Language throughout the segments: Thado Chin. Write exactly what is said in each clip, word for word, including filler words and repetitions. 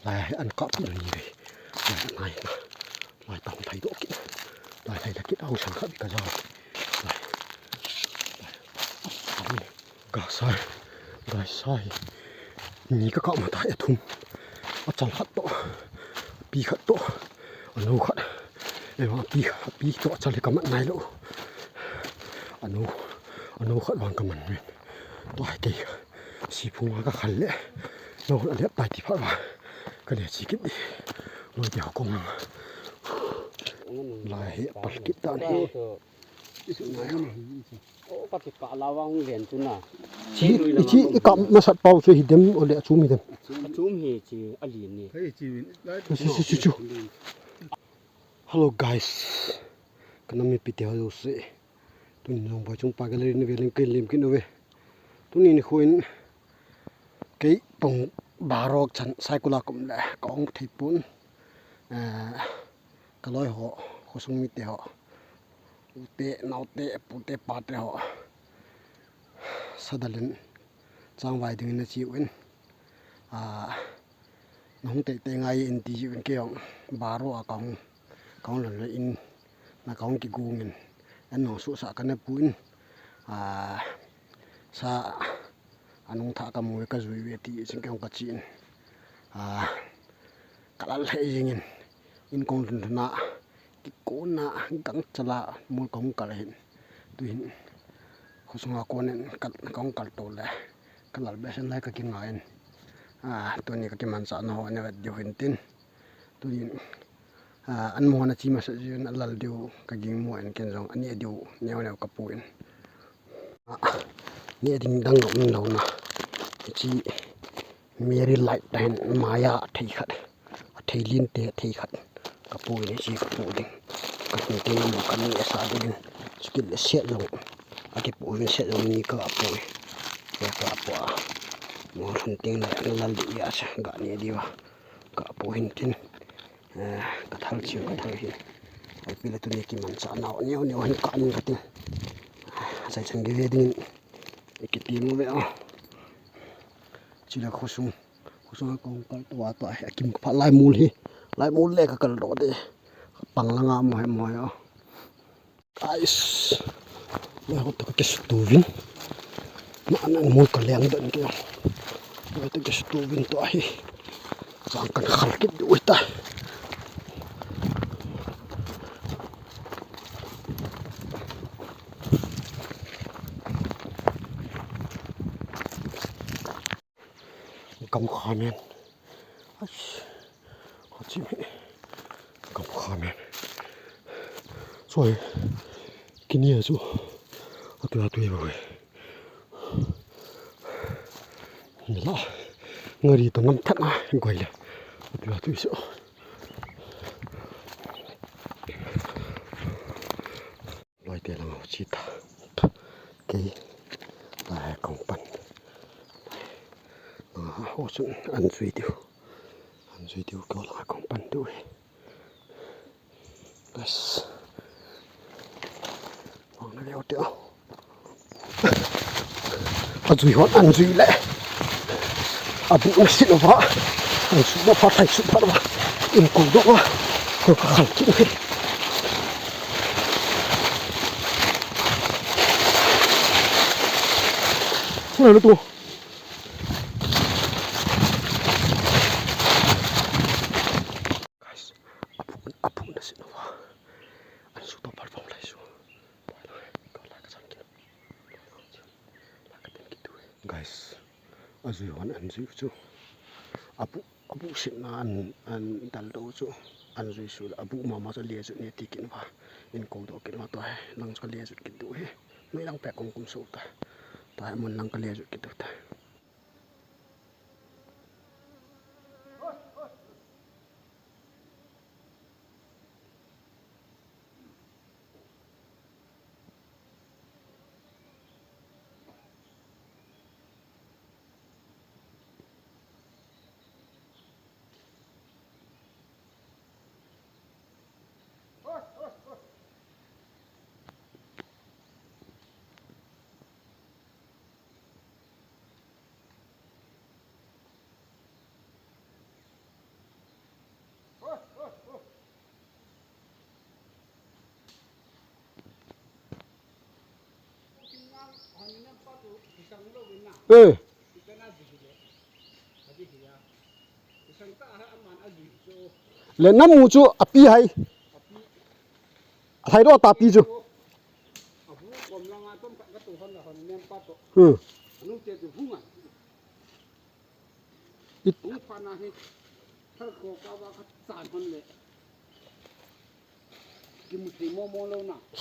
Lai, an kap na ni ve. Lai, lai, lai, tang thai do kit. Lai, lai, lai kit, au san kap ka ja. Lai. Lai. Ga sai. Ga sai. Ni ka kap ma ta, e thum. A chal khat to. Pi khat to. A no khat. E ma pi, pi to a chal ka man nai lo. A no. A no khat vang ka man min. To hai ke. Siphung a ka khal le. No, a lep tai ti pha ba. Ka le chi kit di. Loi ti ha kong. Lai hi pal kit ta ni. O, ka ti ka la wang len tu na. Chi, chi, i ka masat pau chu hi dem, o le chu mi dem. Chu mi chi, a li ni. Chu, chu, chu, chu, chu. Hello guys. Ka nam mi pi te ho se. Tuni nong boi chung pa gallery ni ve leng kei lem kin ove. Tuni ni khuin kei pong barok chan cycle a kum le ka ong thei pun. Eh, ka loi ho, khosung mi te ho. U te, nau te, pu te, pa te ho. Sadalin chang vai ding na chi win. Ah, nong te te ngai in ti win ke ong baro a kong, kong lon le in na kong ki gung in. An nong su sa ka na pu in. Ah, sa anung tha ka mu ka zui ve ti ching ke ong ka chi in. Ah, ka lal he jing in. In kong lun na. Kikona gangchala mol kahung kal ahin. Tuhin khosunga konin ka, kahung kal to le. Ka lal behseh lai ka kingai in. Ah, tuni ka kimanchah na ho ne vet diu hin tin. Tuhin, ah, an mo na chi masa jin a lal diu ka ging mo en ken jong ani diu neo neo ka pu in. Ah, ni ding dang lo min lo na. Chi Mary Light ta hin maya thei khat. A thei lin te thei khat. Ka pu ni chi ka pu ding. Ka hin te mo ka ni sa ding. Skill le set lo. A ki pu ni set lo ni ka pu. Ya ka pu. Mo hun ting le na lal di ya sa ga ni di wa. Ka pu hin tin. Eh, ka thal chiu ka thal hi. Ai pi le tuni kimanchah nau neo neo hin ka ni ka tin. Sai chang gi ve ding. Ki ti mo ve o. Chi le khosung. Khosung a kong kal to wa to a kim ka pha lai mul hi. Lai mul le ka kal do de. Pang la nga mo he mo he o. Guys. Lai ho to ka kesu tu vin. Na na mul ka leng den ke. Lai to kesu tu vin to a hi. Chang kan khal kit du ta. Gam kha men. Ai. Ho chi mi. Gam kha men. Soi. Kini a chu. Atu atu e boi. Ni la. Ngari to nam than a. Goi le. Atu atu e so. Loi te lang ho chi ta. Kei. Lai kong pan. Ah, ho chun an zui diu. An zui diu ko lai kong pan diu. Guys. Hong na leo diu. A zui hon an zui le. A bu na sit uva. An su ba pha thai su pha uva. In ko do uva. Ko ka khal ki. Ko na lo tu. Guys, a bu, a bu na sit uva. An su to pha pha lai su. Guys, a zui hon an zui chu. A bu, a bu sit na an, an dal do chu. An zui su, a bu mama chu le chu ne ti kin va. In ko do kin va to he. Nang chu le chu kin du he. Noi lang pe kong kum su ta. Ta he mun lang ka le chu kin du ta. Eh. Le namu chu api hai. Lhaidoh ta pi chu. Hmm. It-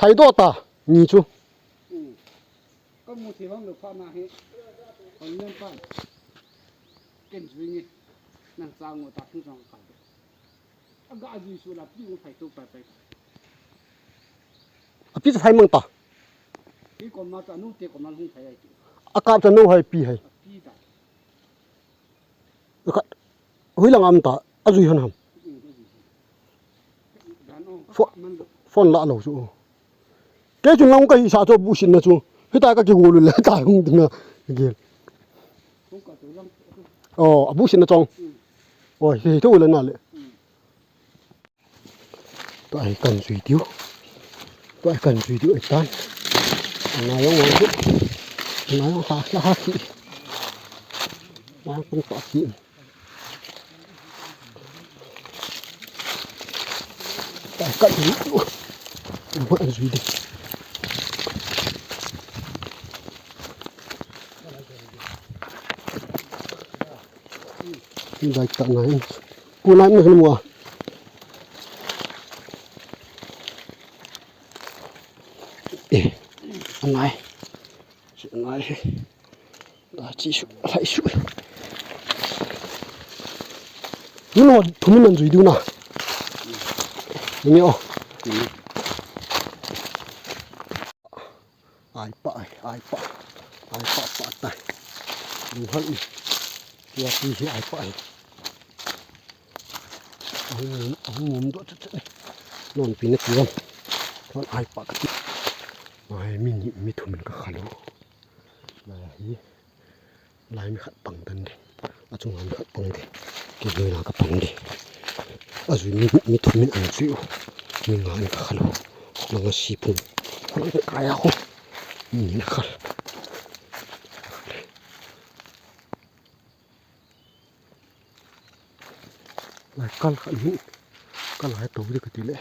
Lhaidoh ta ni chu. Kamu thei hon lo phat na hi. Hon len pan. Ken jui nge. Nang chang ngo ta thung chang ka. Aga jui su la pi mo phai to pai pai. Api phai mang ta. Pi kom ma ta nu te kom ma hung phai ai. Akap ta nu hai pi hai. Pi ta. Khat, hui lang am ta, ajui han ham. Phone, phone la lo chu. Kei chu nang ka hi sa chu bu sin na chu. Hita ka ki gol le ta hung ding a. Gel. Oh, abu sin na chong. Oi, hi to le na le. Tua hi kan jui diu. Tua hi kan jui diu ahitan. Ana jong wang hi. Ana jong ha ha ha ki. Wang kun pa ki. Tua hi kan jui diu. Ana jui diu. Dai ta nai. Ku nai me hnu a. Eh, anai. Anai. Da chi su, lai su. Ni no, thum nan jui diu na. Ni o. Ai pa, ai, ai pa. Ai pa, pa ta. Lu hal ni. Tua pi hi ai pa ai. Ahung mum, ahung mum doh chet chet ni. Non pi na ti wan. Wan ai pa ka ti. Ai mi ni, mi thum in ka khal u. Lai hi. Lai mi khat pang tan di. Achunga mi khat pang di. Kei hi la ka pang di. Ajui mi, mi thum in an jui u. Mi nga in ka khal u. Langa si phung. Langa kaya ho. Mi na khal. Lai kal khat hin, kal hai to di ka ti le.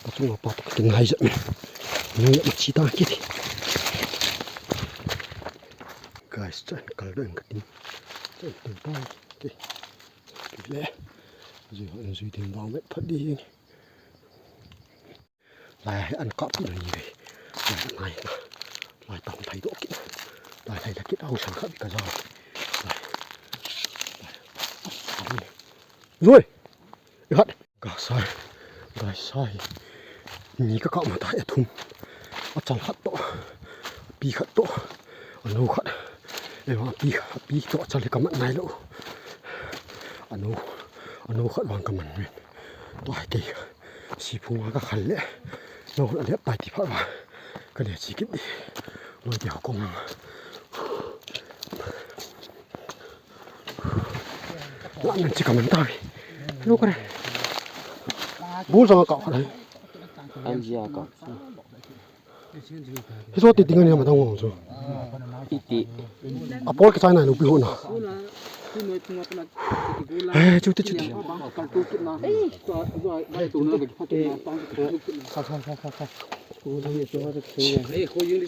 Achunga pa to ka ti ngai jat me. Ni ma chi ta ki ti. Guys, chan kal do ka ti. Chan tin ta ki. Ki le. Jui, jui tin ba met phat di. Lai hi an kap kit ni ve. Lai, lai, lai tam thai doh kit. Lai, lai, lai kit, au sang khat ka ja. Lai. Lai. Zui. I khat. Ga sai. Ga sai. Ni ka kap ma ta e thum. Achal khat to. Pi khat to. Anu khat. E wa pi, pi to achal ka mat nai lo. Anu, anu khat vang ka man min. To hai ke. Siphung a ka khal le. Lo a le pai ti pha ba. Ka le chi kit di. Lo ti ho kong. La nan chi ka man ta. Lo ka re. Bul jong ka kha. An jia ka. Hi so ti ting ani ma dang wang so. Iti. A por ka chai nai lo pi ho na. Eh, chu ti, chu ti.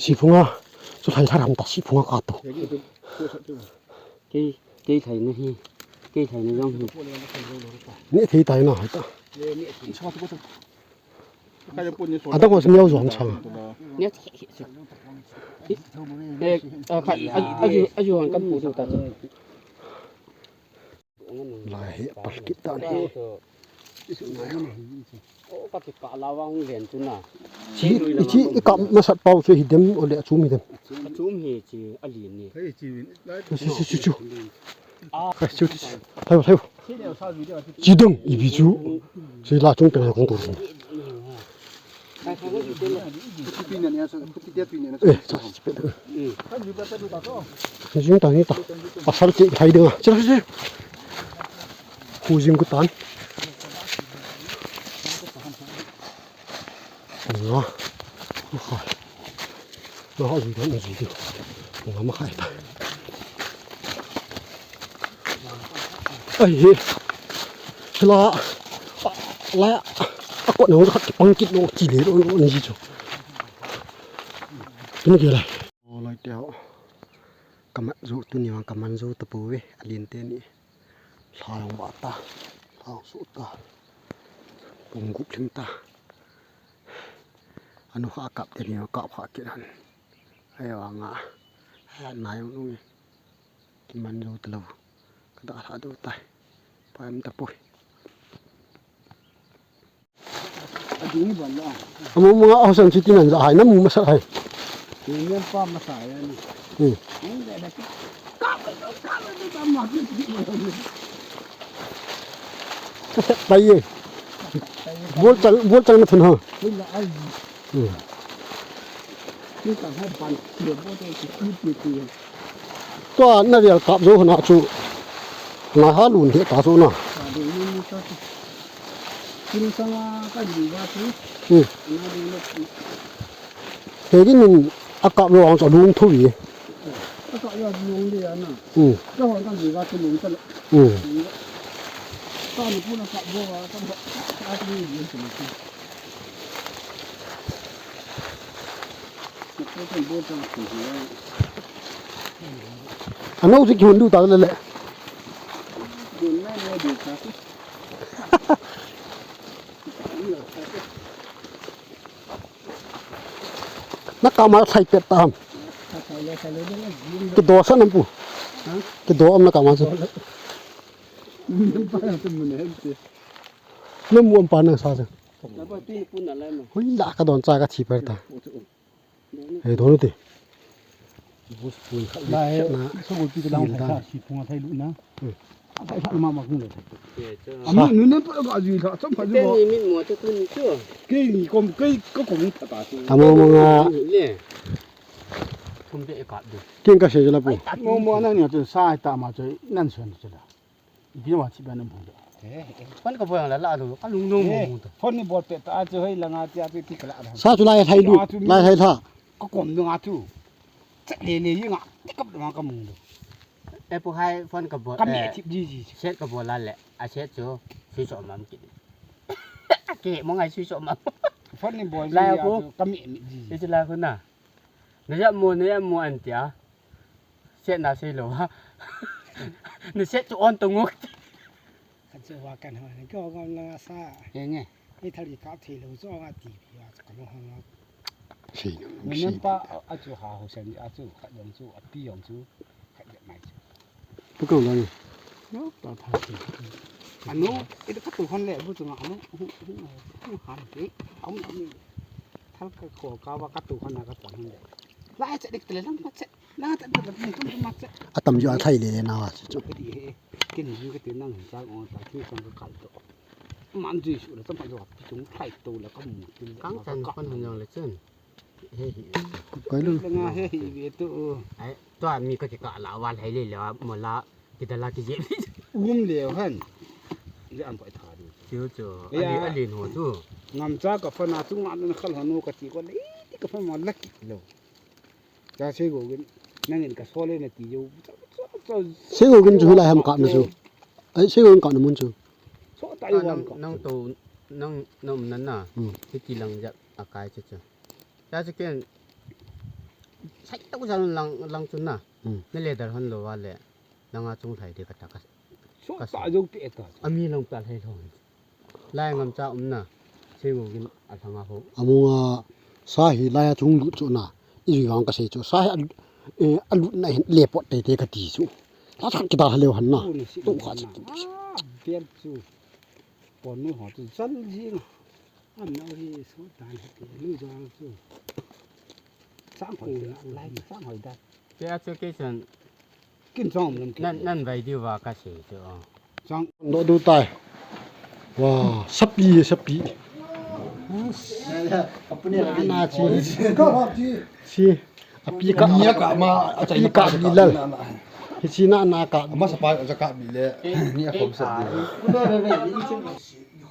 Siphung a, chu lai tharam ta siphung a ka to. Kei, kei thaina hi, kei thaina jong hi. Ni thei tai na hai ta. Ada ko sniau jong chang. Ni thei. Eh, a khat, a, a ju, a ju han kan pu tu ta. Lai hi pal kit ta ni. O, ka kipah la vang len chu na. Chi, chi i kap masat pau chu hi dem o le chum hi dem. Chum hi chi a lin ni. Chu, chu, chu, chu, chu. Ka chu, chu. Thai, thai. Chi dong i bi chu. Chi la chung teng kong tu. Eh, sa, sa, sa. Jing ta, jing ta. Pasal cik thai ding a. Cik, cik. Khu jing ku tan. Nga. Nga. Nga, jing ta, jing ta. Nga ma khai ta. Ai he. La. La. A kot nang khat pang kit lo ti le lo lo ni chu. Ni ke lai. O lai te ho. Kamat jo tuni vang kaman jo ta poi ve. Alin teni. Lha jong vah ta. Lha jong suh ta. Pung gup lhing ta. Anu kha kap teni kap kha kit han. Ai vang a. Ai nai jong nung. Kiman jou talou. Ka dalha diu tai. Paim tapoi. Ading hi ban la. Amu mu nga hosan city nan ja hai na mu masa hai. Ni nem pa masa ya ni. Hmm. Ni le le. Ka ba ka ba ka ma ni. Pai ye. Bol chang, bol chang na thun ha. Ni la ai. Hmm. Tua na rial kap jo hana chu. Na ha lun he ta chu na. Hmm. He din nin a kap jo ang chu lung thu wi. Hmm. Hmm. Ano si kihun du ta le le. Na kama sai pet ta ham. Kido sa nam pu. Kido am na kama sa. Na mu am pa nang sa sa. Hui la ka don cha ka thi per ta. He don te. Bus pun kha. La he. Na. Sa gol pi ka lang kha si phung thai lu na. Hmm. Atai kha ma ma kung le. Amu nu ne pa ka ji kha chom kha ji. Ni min mo te kun ni chu. Ke ni kom ke ka kom pha ta chu. Amo mo nga. Le. Thum te ka du. Ken ka se la pu. Mo mo na ni chu sa ta ma chu nan sen chu la. Ipi ma chi ba nam phung. Phone ka bol la la lo, ka lung lung mo mo ta. Phone ni bol pe ta chu hei la nga ti a ti ti ka la. Sa chu lai hai lu, lai hai tha. Ka kom nga chu. Chet le le yi nga. Ti kap ma ka mung do. E pu hai phone ka bol. Ka me thip ji ji. Set ka bol la le. A set chu. Sui so mam ki. Ke mo ngai sui so mam. Phone ni bol ji ya chu ka me mi ji. Ti la ko na. Na ya mo, na ya mo an tia. Set na sei lo ha. Na set chu on to nguk. Ka chu wa kan ha. Ko ko na sa. He nge. Ni thari ka thei lo chu nga ti pi wa ka lo ha nga. Sei no. Ni nem pa a chu ha ho sen a chu khat yong chu a pi yong chu khat yong mai chu. Pu kong dang. No ta tha chu. Anu, ita ka tu hon le bu chu nga anu. Hu hu hu han ke. Am am. Thal ka ko ka wa ka tu hon na ka tu hon le. La ai che dik tele lang ma che. Atam jo a thai le le na wa chu. Kin ju ka ti nang chang on ta ki chang ka kal to. Man ju su la tam jo pi chung thai to la ka mu ti. Kang chan pan hon le chen. He hi. Koi lu. Nga he hi ve tu. Ai, to mi ka ki ka la wa lai le le mo la ki da la ki je. Um le han. Le am pai tha du. Chu chu. Ali ali no chu. Ngam cha ka fa na chu ma na khal hanu ka ti ko le. Ti ka fa ma la ki lo. Cha Seigogin, nangin ka sol e nati jo. Seigogin chu hilai ham kap na chu. Ai, Seigogin kap na mun chu. So ta i wan kap. Nang to, nang, nang nan na. Hmm. Hiti lang ja a kai chu chu. Cha chu ken. Sai to ja lang, lang chu na. Hmm. Na le dar hon lo wa le. Nanga chung thai de ka ta ka. So ta jo te ta. Ami lang ta thai lo. Lai ngam cha um na. Seigogin a thanga ho. Amunga sa hi lai a chung lut chu na. I jui vang ka sei chu. Sa hi a, eh, a lut na hin le pot te te ka ti chu. La thak kita leo han na. Tu kha chu. Ah, bial chu. Pon nu ho chu jal jing. Am na hi so dan he ti. Nu jong chu. Sang hoi lai sang hoi dan. Ke a chu ke chan. Kin chong lam kin. Nan, nan vai diu va ka sei chu. Chong. Do du tai. Wa, sapi, sapi. Apune na chi. Chi. Api ka. Ni ka ma, api ka bi lal. Hi chi na na ka. Ma sa pa ja ka bi le. Ni a khom sa. Ni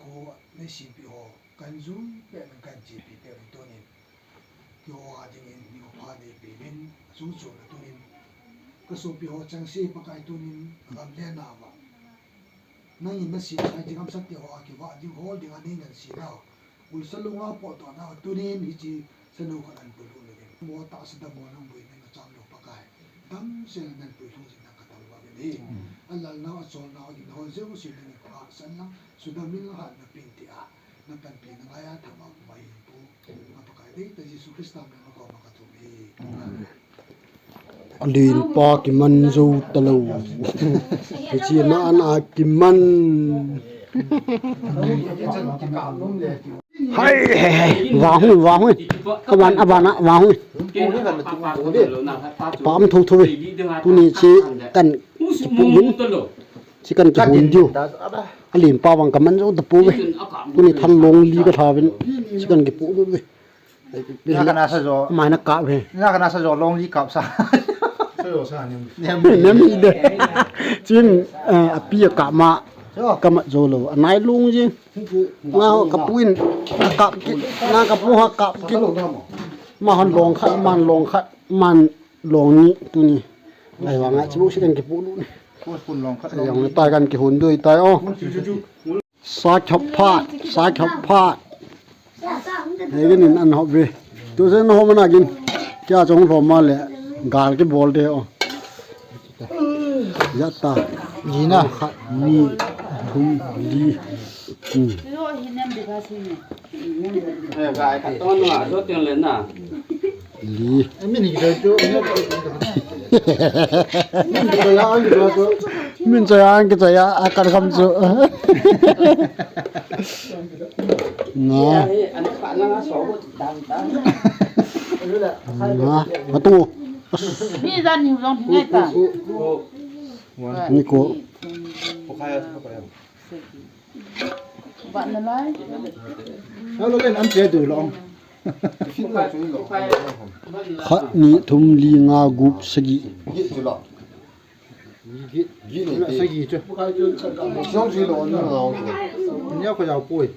ho, ni si pi ho. Kan jui pet in kan jepi pet in tunin, keiho a dingin nikho pha nei peh in, achung chon a tunin, ka sopi ho chengse Pakai tunin, agam le nao a, Nangin nasih chai ding ham, sate ho a kivah ding hol ding a nei nansih nau. Ulsa lunga potdoh nau, tunin hiche sanu khat nahin puilut uvin. Mo tahsa damo nang boina nacham lou Pakai. Damsel nahin puilut jing nang kathangvah uvin ahi. Alalnau, acholnau, agin ho jouse nangin tahsan lang, sudam in lang hatna pen tia. Napanpina ngai a thangvah uvin ahi. Alen pa kiman jou talou. Hiche na ana kiman. Hai, hai, hai. Vang hu, vang hu. Kaman, aban a, vang hu. Pam tho tho ve. Tuni chi kan kipu vin. Chi kan kihon diu. Alen pa vang kaman jou tapouve. Tuni thal long li kalha uvin. Chi kan kipu diu ve. Na kana sa jo. Mai na kap ve. Na kana sa jo long li kap sa. Sa jo sa nem. Nem. Nem de. Chin, eh, api a kap ma. Jo. Kamat jou lou. Anai long jing. Nga kapu in. Kap kit. Nga kapu ha kap kit. Ma hon long khat, man long khat, man long ni tuni. Ahivang a chibu si kan kipu lut ni. Pun long khat. Ahivang a tai kan kihon diu tai o. Sa khop phat, sa khop phat. Hei gin in an hop ve. Tu sen hop mana gin. Kya chong hop ma le. Gal kibol de o. Ya ta. Li na. Khat, ni, thum, li. Hmm. Eh, ga ka ton wa, so tiang le na. Li. Min chaya an ki chaya a kar kham chu. Na. Na. Matu. Ni jan ni jong ngai ta. Ni ko. Ba na lai. Hello, len an che du long. Khat, ni, thum, li, nga, gup, sagi. Git chu lo. Git, git ni sagi chu. Siang chu lo ni ngau chu. Nia ko yau poi.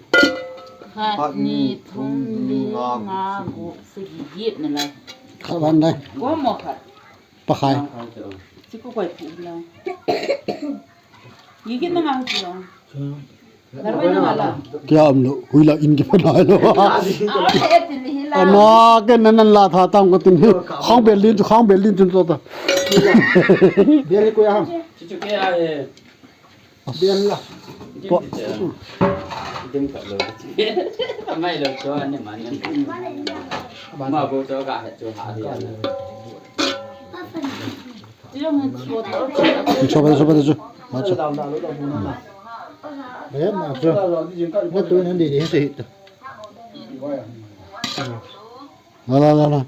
Khat, ni, thum, li, nga, gup, sagi, git na lai. Khat ban dai. Ko mo khat. Pakhai. Chi ko koi pu la. Gigit na ngang chi ong. Darbai na ngala. Kya am lo, hui la in ki pa na lo. Ama ke nan nan la tha tam ko tin hi. Khang bel din chu, khang bel din chu to ta. Bel ko ya ham. Chi chu ke a he. Bel la. Po. Dim ka lo. Amai lo cho ani man. Ma bo cho ka he cho ha. Cho ba, cho ba, cho. Ma cho. Be ma cho. Na tu nan di di se hit. La, la, la, la.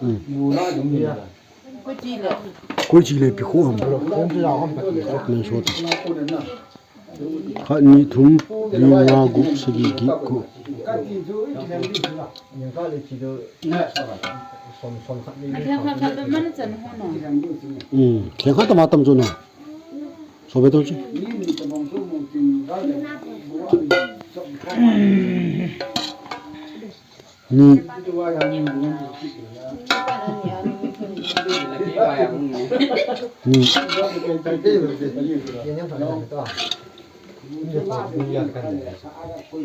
Hmm. Koi chi le pi khu ham. Men so ta. Khat, ni, thum, li, nga, gup, sagi, git, ko. Khat khat ba man chan ho no. Hmm, khat khat ma tam chu na. So be to chu. Ni. Ni.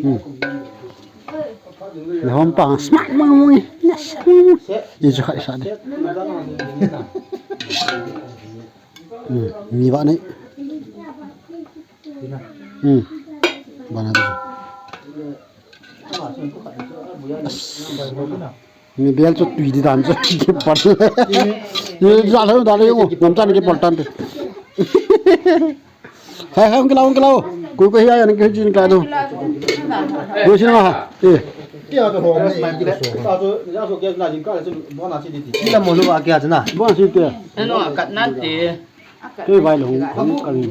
Hmm. Na hom pa smart mo mo ni. Yes. Mo mo. Ye chu khai sa de. Hmm. Ni ba nei. Hmm. Ba na de. Mi bel chu tui di dan chu ki pal. Ni ja lo da le ngo, ngam chan ki pal tan te. Hai hai, ong ki lao, ong ki lao. Koi koi hi a, ni ki jin ka do. Koi sin ma ha. Eh. Ki a to ho ni ki so. Ki la mo lu ba ki a na. Bo si te. Hello, kat nan te. Kei vai lo hung, hung kal ni.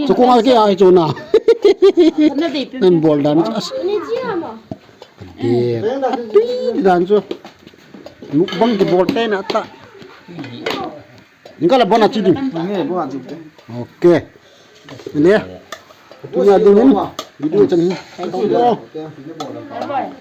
Chu kong a kei a chu na. Nan bol dan. Ati dan chu. Mukbang kibol te na ta. Ningka la bon a chi ding. Nge bon a chi te. Ok. Le. Tu ya ding. Video chan hi.